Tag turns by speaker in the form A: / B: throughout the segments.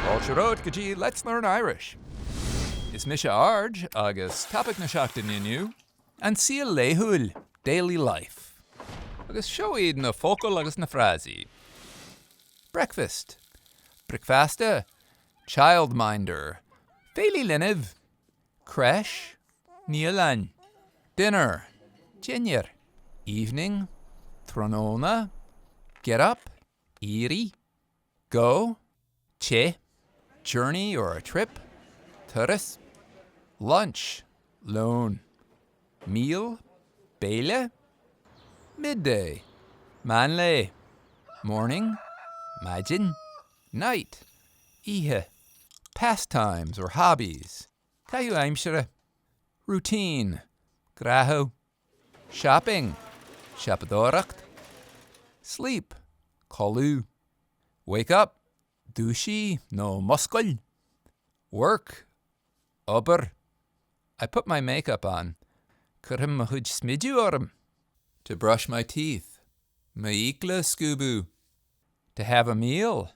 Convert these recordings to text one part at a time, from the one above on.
A: Fáilte romhat go dtí Let's Learn Irish. Is mise Arj agus topaic na seachtaine inniu, an saol laethúil, daily life. Agus seo iad na focail agus na frásaí. Breakfast, bricfeasta, childminder, feighlí linbh, crèche, naíolann, dinner, dinnéar, evening, tráthnóna, get up, éirí, go, téigh, journey or a trip, turas, lunch, lón, meal, béile, midday, meánlae, morning, maidin, night, oíche, pastimes or hobbies, caitheamh aimsire, routine, gnáthamh, shopping, siopadóireacht, sleep, codladh, wake up, dúisigh nó múscail, work, obair, I put my make-up on, cuirim mo chuid smidiú orm. To brush my teeth, m'fhiacla a scuabadh. To have a meal,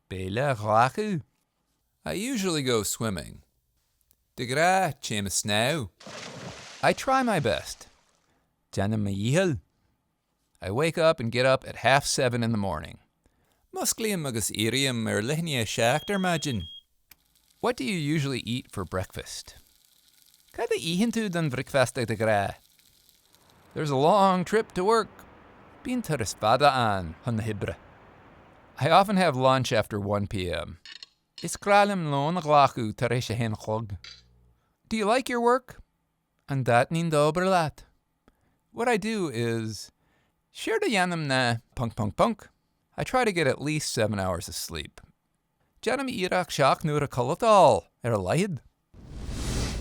A: béile a ghlacadh. I usually go swimming. De ghnáth, téim ag snámh. I try my best. Déanaim mo dhícheall. I wake up and get up at half seven in the morning. Músclaím agus éirím ar leath i ndiaidh a 7 ar maidin. What do you usually eat for breakfast? Cad a itheann tú don bhricfeasta de ghnáth? There's a long trip to work. Bíonn turas fada ann chun na hoibre. I often have lunch after 1 pm. Is gnách liom lón a ghlacadh tar éis a haon a chlog. Do you like your work? An dtaitníonn d'obair leat? What I do is, Séard a dhéanaim ná ponc ponc ponc. I try to get at least 7 hours of sleep. Déanaim iarracht 7 n-uair codlata a fháil, ar a laghad.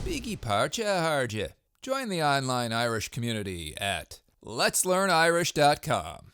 A: Bígí páirteach, a chairde! Join the online Irish community at letslearnirish.com.